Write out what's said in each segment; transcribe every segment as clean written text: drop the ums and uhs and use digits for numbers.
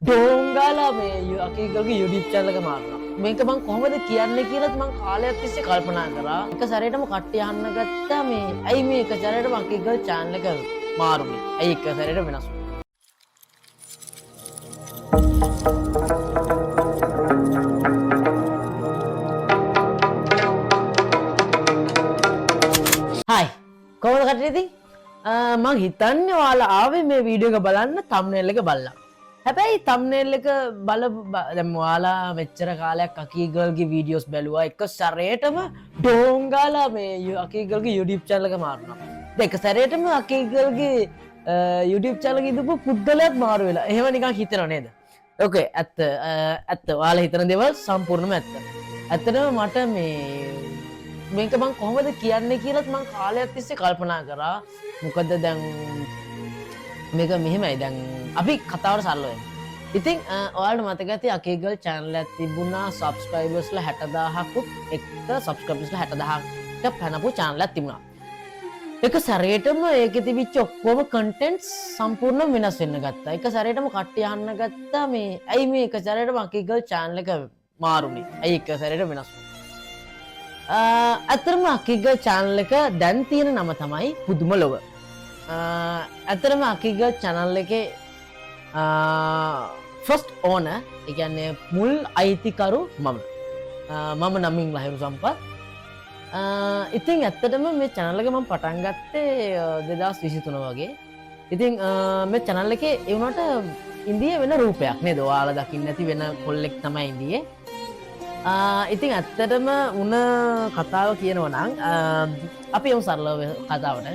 ඩෝංගාලා මේ අකීගල්ගේ YouTube channel එක මාරුණා. මේක මං කොහොමද කියන්නේ කියලාත් මං කාලයක් තිස්සේ කල්පනා කරා. එක සැරේටම කට්ටිය අහන්න ගත්තා මේ ඇයි මේ එක සැරේටම අකීගල් channel එක මාරුනේ? ඇයි එක සැරේට වෙනස් වුනේ? හායි, කොහොමද කට්ටිය ඉතින්? මං හිතන්නේ ඔයාලා ආවේ මේ වීඩියෝ එක බලන්න තම්නේල් එක බලලා. හැබැයි තම්නේල් එක බල දැන් ඔයාලා මෙච්චර කාලයක් අකීගල්ගේ වීඩියෝස් බැලුවා, එක සැරේටම ඩෝංගාලා මේ අකීගල්ගේ YouTube channel එක මාරුණා. දැන් එක සැරේටම අකීගල්ගේ YouTube channel එකේ ඉඳපු පුද්ගලයාත් මාරු වෙලා. එහෙම නිකන් හිතෙනව නේද? ඕකේ ඇත්ත, ඇත්ත. ඔයාලා හිතන දේවල් සම්පූර්ණයෙන්ම ඇත්ත. ඇත්තටම මට මේක මං කොහොමද කියන්නේ කියලාත් මං කාලයක් තිස්සේ කල්පනා කරා. මොකද දැන් මේක මෙහෙමයි, දැන් අපි කතාවට සරල වෙමු. ඉතින් ඔයාලට මතක ඇති අකීගල් channel එකක් තිබුණා, සබ්ස්ක්‍රයිබර්ස්ලා 60,000කුත් එක්ක සබ්ස්ක්‍රයිබර්ස්ලා 60,000ක පැනපු channel එකක් තිබුණා. එක සැරේටම ඒකේ තිබිච්ච ඔක්කොම කන්ටෙන්ට්ස් සම්පූර්ණයෙන් වෙනස් වෙන්න ගත්තා. එක සැරේටම කට්ටිය අහන්න ගත්තා මේ ඇයි මේ එක සැරේටම අකීගල් channel එක මාරුනේ? ඇයි එක සැරේට වෙනස් වුනේ? ඇත්තටම අකීගල් channel එක දැන් තියෙන නම තමයි පුදුම ලොව. ඇත්තටම අකීගල් channel එකේ ෆස්ට් ඕනර්, ඒ කියන්නේ මුල් අයිතිකරු මම. මම නමින් ලහිරු සම්පත්. ඉතින් ඇත්තටම මේ channel එක මම පටන් ගත්තේ 2023 වගේ. ඉතින් මේ channel එකේ ඒ වුණාට ඉන්දියේ වෙන රූපයක් නේද? ඔයාලා දකින්න ඇති වෙන කොල්ලෙක් තමයි ඉන්දියේ. ඉතින් ඇත්තටම උන කතාව කියනවා නම්, අපි යමු සරලව කතාවට.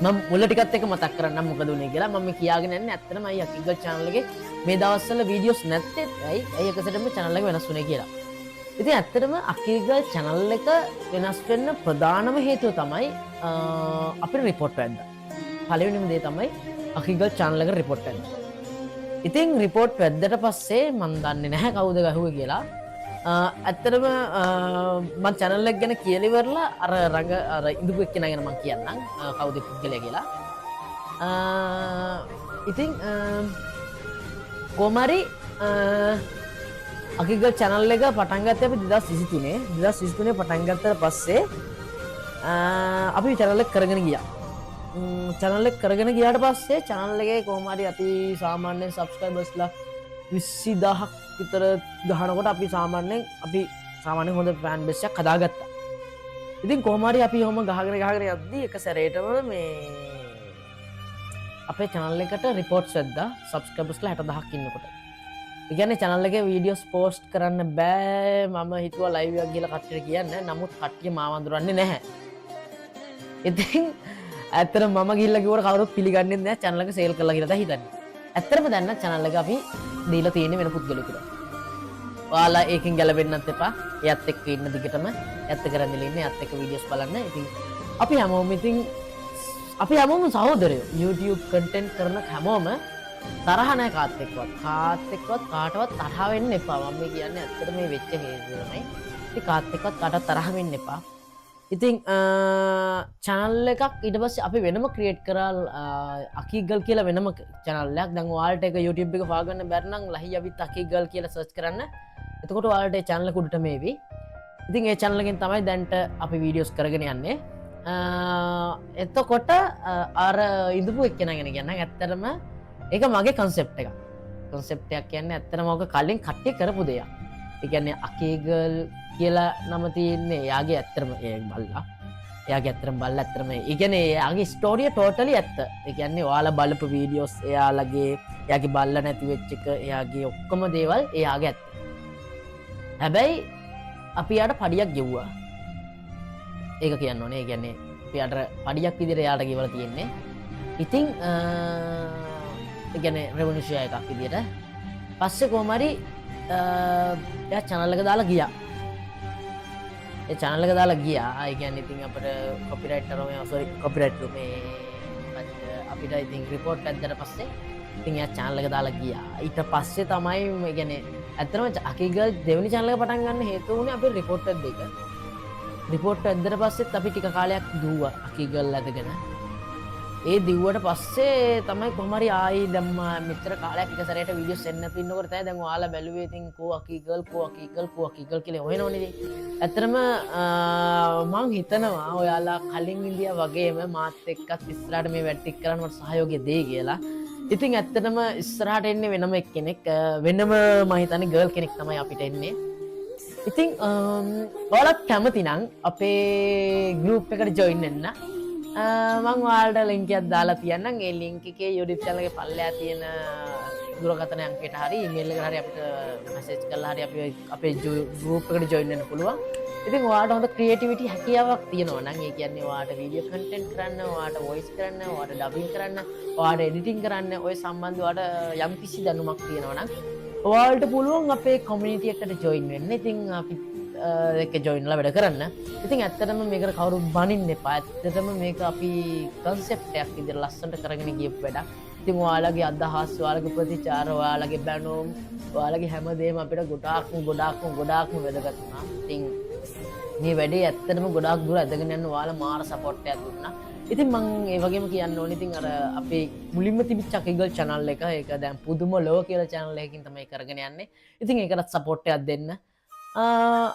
මම මුල ටිකත් එක්ක මතක් කරන්නම් මොකද උනේ කියලා. මම මේ කියාගෙන යන්නේ ඇත්තටම අයි අකිගල් channel එකේ මේ දවස්වල වීඩියෝස් නැත්තේ ඇයි? ඇයි එකසටම channel එක වෙනස් වුනේ කියලා. ඉතින් ඇත්තටම අකිගල් channel එක වෙනස් වෙන්න ප්‍රධානම හේතුව තමයි අපිට රිපෝට් වැද්දා. පළවෙනිම දේ තමයි අකිගල් channel එකට රිපෝට් වැද්දා. ඉතින් රිපෝට් වැද්දට පස්සේ මං දන්නේ නැහැ කවුද ගැහුවේ කියලා. ඇත්තටම මං channel එක ගැන කියලා ඉවරලා අර රඟ අර ඉඳපු එක්කෙනා ගැන මං කියන්නම්, කවුද පුද්ගලයා කියලා. ඉතින් කොහොම හරි අකිගල් channel එක පටන් ගත්තේ අපි 2023. 2023 පටන් ගත්තට පස්සේ අපි channel එක කරගෙන ගියා. Channel එක කරගෙන ගියාට පස්සේ channel එකේ කොහොම හරි අපි සාමාන්‍යයෙන් subscribersලා 20,000ක් විතර ගහනකොට අපි සාමාන්‍යයෙන් හොඳ ෆෑන් බේස් එකක් හදාගත්තා. ඉතින් කොහොම හරි අපි ඔහොම ගහගෙන ගහගෙන යද්දි එක සැරේටම මේ අපේ channel එකට රිපෝට්ස් වැද්දා subscribersලා 60,000ක් ඉන්නකොට. ඒ කියන්නේ channel එකේ වීඩියෝස් පෝස්ට් කරන්න බෑ. මම හිතුවා ලයිව් එකක් ගිහලා කට්ටියට කියන්න. නමුත් කට්ටිය මාව අඳුරන්නේ නැහැ. ඉතින් ඇත්තටම මම ගිහිල්ලා කිව්වට කවුරුත් පිළිගන්නේ නැහැ, channel එක සේල් කරලා කියලා තමයි හිතන්නේ. ඇත්තටම දැන් නම් channel එක අපි දීලා තියෙන්නේ වෙන පුද්ගලයෙකුට. ඔයාලා ඒකෙන් ගැලවෙන්නත් එපා. එයත් එක්ක ඉන්න දිගටම, එයත් එක්ක රැඳිලා ඉන්න, එයත් එක්ක වීඩියෝස් බලන්න. ඉතින් අපි හැමෝම ඉතින් අපි හැමෝම සහෝදරයෝ. YouTube content කරන හැමෝම තරහ නැහැ කාත් එක්කවත්. කාත් එක්කවත් කාටවත් තරහ වෙන්න එපා. මම මේ කියන්නේ ඇත්තට මේ වෙච්ච හේතුව තමයි. ඉතින් කාත් එක්කවත් කාටවත් තරහ වෙන්න එපා. ඉතින් channel එකක් ඊට පස්සේ අපි වෙනම ක්‍රියේට් කරා, අකීගල් කියලා වෙනම channel එකක්. දැන් ඔයාලට ඒක YouTube එක හොයාගන්න බැරි නම් ලහි අවිත් අකීගල් කියලා සර්ච් කරන්න. එතකොට ඔයාලට ඒ channel එක උඩටම ඒවි. ඉතින් ඒ channel එකෙන් තමයි දැන්ට අපි වීඩියෝස් කරගෙන යන්නේ. එතකොට අර ඉඳපු එක්කෙනා ගැන කියන්නම්. ඇත්තටම ඒක මගේ කන්සෙප්ට් එකක්. කන්සෙප්ට් එකක් කියන්නේ ඇත්තටම ඔක කලින් කට්ටිය කරපු දෙයක්. ඒ කියන්නේ අකීගල් කියලා නම තියෙන්නේ එයාගේ ඇත්තටම ඒ බල්ලා. එයාගේ ඇත්තටම බල්ලා ඇත්තටම ඒ කියන්නේ එයාගේ ස්ටෝරිය ටෝටලි ඇත්ත. ඒ කියන්නේ ඔයාලා බලපු වීඩියෝස් එයාගේ බල්ලා නැති වෙච්ච එක, එයාගේ ඔක්කොම දේවල් එයාගේ ඇත්ත. හැබැයි අපි එයාට පඩියක් ගෙව්වා. ඒක කියන්න ඕනේ. ඒ කියන්නේ අපි එයාට පඩියක් විදිහට එයාට ගෙවලා තියෙන්නේ. ඉතින් ඒ කියන්නේ රෙවෙනියු ෂෙයා එකක් විදිහට. පස්සේ කොහොම හරි එයා channel එක දාලා ගියා. ඒ channel එක දාලා ගියා. ඒ කියන්නේ ඉතින් අපිට කොපිරයිට් අර මේ සෝරි කොපිරයිට් මේ මොකද්ද අපිට ඉතින් රිපෝට් ඇද්දට පස්සේ ඉතින් එයා channel එක දාලා ගියා. ඊට පස්සේ තමයි මේ කියන්නේ ඇත්තටම අකීගල් දෙවෙනි channel එක පටන් ගන්න හේතුව වුණේ අපේ රිපෝට් ඇද්ද එක. රිපෝට් ඇද්දට පස්සෙත් අපි ටික කාලයක් දුව්වා අකීගල් ඇදගෙන. ඒ දිව්වට පස්සේ තමයි කොහොම හරි ආයි දැන් මෙච්චර කාලයක් එක සැරේට වීඩියෝස් එන්නේ නැති ඉන්නකොට තමයි දැන් ඔයාලා බැලුවේ ඉතින් කෝ අකී ගර්ල්, කෝ අකී ගර්ල්, කෝ අකී ගර්ල් කියලා හොයනවනේ ඉතින්. ඇත්තටම මං හිතනවා ඔයාලා කලින් ඉඳියා වගේම මාත් එක්කත් ඉස්සරහට මේ වැඩ ටික කරන්න මට සහයෝගය දෙයි කියලා. ඉතින් ඇත්තටම ඉස්සරහට එන්නේ වෙනම එක්කෙනෙක්, වෙනම මං හිතන්නේ ගර්ල් කෙනෙක් තමයි අපිට එන්නේ. ඉතින් ඔයාලත් කැමති නම් අපේ ගෲප් එකට ජොයින් වෙන්න, මං ඔයාලට ලින්ක් එකක් දාලා තියන්නම්. ඒ ලින්ක් එකේ YouTube channel එකේ පල්ලෙහා තියෙන දුරකථන අංකයට හරි ඊමේල් එකට හරි අපිට මැසේජ් කරලා හරි අපි අපේ ගෲප් එකට ජොයින් වෙන්න පුළුවන්. ඉතින් ඔයාලට හොඳ ක්‍රියේටිවිටි හැකියාවක් තියෙනවා නම්, ඒ කියන්නේ ඔයාලට වීඩියෝ කන්ටෙන්ට් කරන්න, ඔයාලට වොයිස් කරන්න, ඔයාලට ඩබින් කරන්න, ඔයාලට එඩිටින් කරන්න, ඔය සම්බන්ධව ඔයාලට යම් කිසි දැනුමක් තියෙනවා නම් ඔයාලට පුළුවන් අපේ කොමියුනිටි එකට ජොයින් වෙන්න. ඉතින් අපි එක්ක ජොයින් වෙලා වැඩ කරන්න. ඉතින් ඇත්තටම මේකට කවුරු බනින්න එපා. ඇත්තටම මේක අපි කන්සෙප්ට් එකක් විදිහට ලස්සනට කරගෙන ගියපු වැඩක්. ඉතින් ඔයාලගේ අදහස්, ඔයාලගේ ප්‍රතිචාර, ඔයාලගේ බැනුම්, ඔයාලගේ හැමදේම අපිට ගොඩාක්ම ගොඩාක්ම ගොඩාක්ම වැදගත් වුණා. ඉතින් මේ වැඩේ ඇත්තටම ගොඩාක් දුර ඇදගෙන යන්න ඔයාලා මාර සපෝට් එකක් දුන්නා. ඉතින් මං ඒ වගේම කියන්න ඕනේ, ඉතින් අර අපේ මුලින්ම තිබිච්ච අකී ගර්ල් channel එක, ඒක දැන් පුදුම ලොව කියලා channel එකකින් තමයි කරගෙන යන්නේ. ඉතින් ඒකටත් සපෝට් එකක් දෙන්න.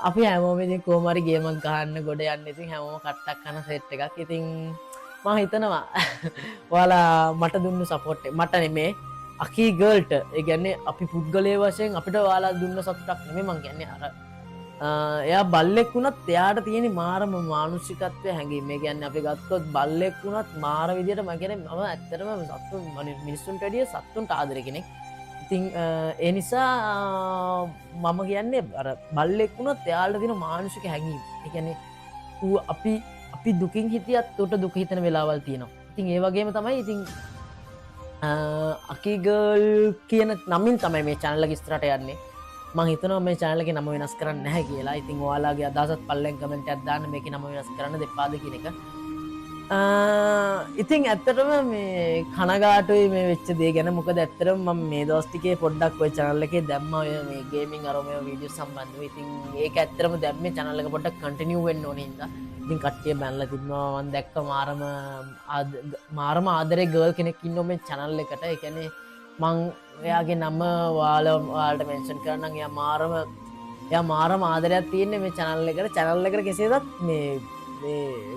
අපි හැමෝම ඉතින් කොහොම හරි ගේමක් ගහන්න ගොඩ යන්න. ඉතින් හැමෝම කට්ටක් කන සෙට් එකක්. ඉතින් මං හිතනවා ඔයාලා මට දුන්න සපෝට් එක, මට නෙමේ, අකී ගර්ල්ට, ඒ කියන්නේ අපි පුද්ගලයේ වශයෙන් අපිට ඔයාලා දුන්න සතුටක් නෙමෙයි මං කියන්නේ, අර එයා බල්ලෙක් වුණත් එයාට තියෙන මාරම මානුෂිකත්වය හැඟීම. ඒ කියන්නේ අපි ගත්තොත් බල්ලෙක් වුණත් මාර විදියට, මං කියන්නේ මම ඇත්තටම සත්තුන් මිනිස්සුන්ට වැඩිය සත්තුන්ට ආදරේ කෙනෙක්. ඉතින් ඒ නිසා මම කියන්නේ අර බල්ලෙක් වුණත් එයාලට තියෙන මානුෂික හැඟීම්. ඒ කියන්නේ ඌ අපි දුකින් හිටියත් ඌට දුක හිතෙන වෙලාවල් තියෙනවා. ඉතින් ඒ වගේම තමයි ඉතින් අකී ගර්ල් කියන නමින් තමයි මේ channel එක ඉස්සරහට යන්නේ. මං හිතනවා මේ channel එකේ නම වෙනස් කරන්න නැහැ කියලා. ඉතින් ඔයාලගේ අදහසත් පල්ලෙන් කමෙන්ට් එකක් දාන්න මේකේ නම වෙනස් කරන්න දෙපාද කියන එක. ඉතින් ඇත්තටම මේ කනගාටුයි මේ වෙච්ච දේ ගැන. මොකද ඇත්තටම මම මේ දවස් ටිකේ පොඩ්ඩක් ඔය channel එකේ දැම්මා ඔය මේ ගේමින් අර මේ වීඩියෝ සම්බන්ධව. ඉතින් ඒක ඇත්තටම දැම්මේ channel එක පොඩ්ඩක් කන්ටිනියු වෙන්න ඕනේ හින්දා. ඉතින් කට්ටිය බැනලා තිබ්බා. මං දැක්ක මාරම ආදරේ ගර්ල් කෙනෙක් ඉන්නවා මේ channel එකට. ඒ කියන්නේ මං එයාගේ නම ඔයාලට මෙන්ෂන් කරන්නම්. එයා මාරම ආදරයක් තියෙන්නේ මේ channel එකට. Channel එකට කෙසේදත් මේ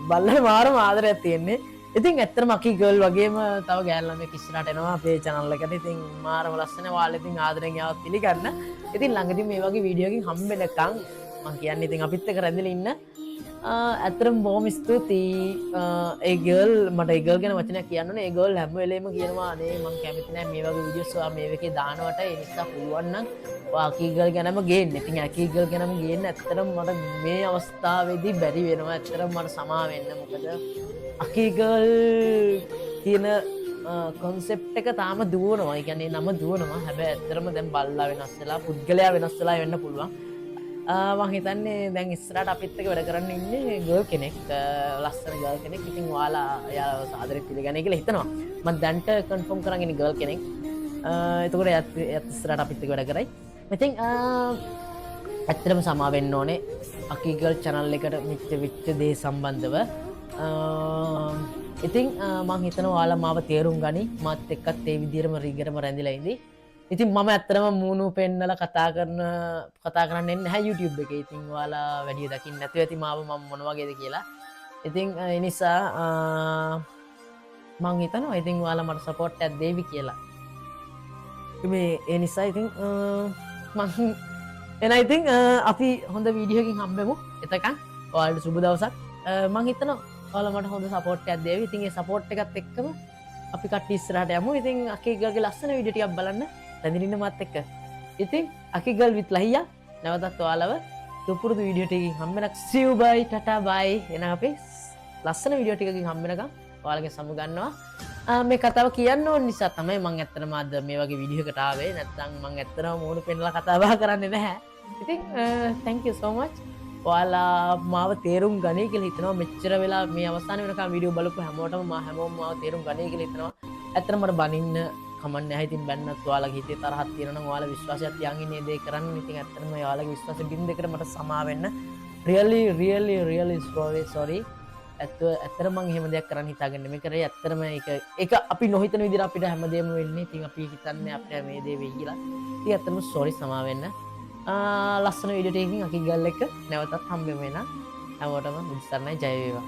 බල්ලට මාරම ආදරයක් තියෙන්නේ. ඉතින් ඇත්තටම අකී ගර්ල් වගේම තව ගෑනු ළමයෙක් ඉස්සරහට එනවා අපේ channel එකට. ඉතින් මාරම ලස්සන ඔයාලා ඉතින් ආදරෙන් එයාවත් පිළිගන්න. ඉතින් ළඟදී මේ වගේ වීඩියෝ එකකින් හම්බ වෙනකන් මං කියන්නේ ඉතින් අපිත් එක්ක රැඳිලා ඉන්න. ඇත්තටම බොහොම ස්තුතියි. ඒ ගර්ල්, මට ඒ ගර්ල් ගැන වචනයක් කියන්න ඕනේ. ඒ ගර්ල් හැම වෙලේම කියනවා අනේ මං කැමති නෑ මේ වගේ වීඩියෝස් ඔයා මේ එකේ දානවට, ඒ නිසා පුළුවන් නම් ඔයා අකී ගර්ල් ගැනම ගේන්න. ඉතින් අකී ගර්ල් ගැනම ගේන්න ඇත්තටම මට මේ අවස්ථාවේදී බැරි වෙනවා. ඇත්තටම මට සමා වෙන්න. මොකද අකී ගර්ල් කියන කොන්සෙප්ට් එක තාම දුවනවා. ඒ කියන්නේ නම දුවනවා. හැබැයි ඇත්තටම දැන් බල්ලා වෙනස් වෙලා, පුද්ගලයා වෙනස් වෙලා වෙන්න පුළුවන්. මං හිතන්නේ දැන් ඉස්සරහට අපිත් එක්ක වැඩ කරන්න ඉන්නේ ගර්ල් කෙනෙක්, ලස්සන ගර්ල් කෙනෙක්. ඉතින් ඔයාලා එයාව සාදරයෙන් පිළිගන්නේ කියලා හිතනවා. මං දැන්ට කන්ෆර්ම් කරන් ඉන්නේ ගර්ල් කෙනෙක්. එතකොට එයාත් ඉස්සරහට අපිත් එක්ක වැඩ කරයි. ඉතින් ඇත්තටම සමා වෙන්න ඕනේ අකී ගර්ල් channel එකට මෙච්ච වෙච්ච දේ සම්බන්ධව. ඉතින් මං හිතනවා ඔයාලා මාව තේරුම් ගනි, මාත් එක්කත් ඒ විදිහටම රිගටම රැඳිලා ඉඳි. ඉතින් මම ඇත්තටම මූණු පෙන්නලා කතා කරන්න එන්නේ නැහැ YouTube එකේ. ඉතින් ඔයාලා වැඩි දකින්න නැතුව ඇති මාව මම මොන වගේද කියලා. ඉතින් ඒ නිසා මං හිතනවා ඉතින් ඔයාලා මට සපෝට් එකක් දෙවි කියලා. මේ ඒ නිසා ඉතින් මං එන ඉතින් අපි හොඳ වීඩියෝ එකකින් හම්බෙමු. එතකන් ඔයාලට සුබ දවසක්. මං හිතනවා ඔයාලා මට හොඳ සපෝට් එකක් දෙවි. ඉතින් ඒ සපෝට් එකත් එක්කම අපි කට්ටිය ඉස්සරහට යමු. ඉතින් අකී ගර්ල්ගේ ලස්සන වීඩියෝ ටිකක් බලන්න රැඳිලා ඉන්න මාත් එක්ක. ඉතින් අකී ගර්ල් විත් ලහියා නැවතත් ඔයාලව සුපුරුදු වීඩියෝ ටිකකින් හම්බ වෙනක්. See you, bye, tata, bye. එහෙනම් අපි ලස්සන වීඩියෝ ටිකකින් හම්බ වෙනකම් ඔයාලගෙන් සමු ගන්නවා. මේ කතාව කියන්න ඕන නිසා තමයි මං ඇත්තටම අද මේ වගේ වීඩියෝ එකට ආවේ. නැත්තම් මං ඇත්තටම මූණ පෙන්නලා කතා බහ කරන්නේ නැහැ. ඉතින් thank you so much. ඔයාලා මාව තේරුම් ගනී කියලා හිතනවා. මෙච්චර වෙලා මේ අවසාන වෙනකම් වීඩියෝ බලපු හැමෝටම හැමෝම මාව තේරුම් ගනී කියලා හිතනවා. ඇත්තටම මට බනින්න කමක් නැහැ. ඉතින් බැන්නත් ඔයාලගේ හිතේ තරහක් තියෙනවා නම් ඔයාලා විශ්වාසයක් තියන් ඉන්නේ දේ කරන්න. ඉතින් ඇත්තටම ඔයාලගේ විශ්වාසෙ බින්ද එකට මට සමා වෙන්න. Really, really, really sorry, sorry. ඇත්තටම මං එහෙම දෙයක් කරන්න හිතාගෙන නෙමෙයි කරේ. ඇත්තටම ඒක ඒක අපි නොහිතන විදිහට අපිට හැමදේම වෙන්නේ. ඉතින් අපි හිතන්නේ අපිට මේ දේ වෙයි කියලා. ඉතින් ඇත්තටම සෝරි, සමා වෙන්න. ලස්සන වීඩියෝ ටිකකින් අකි ගර්ල් එක්ක නැවතත් හම්බෙමු වෙන. හැමෝටම බුදු සරණයි, ජය වේවා.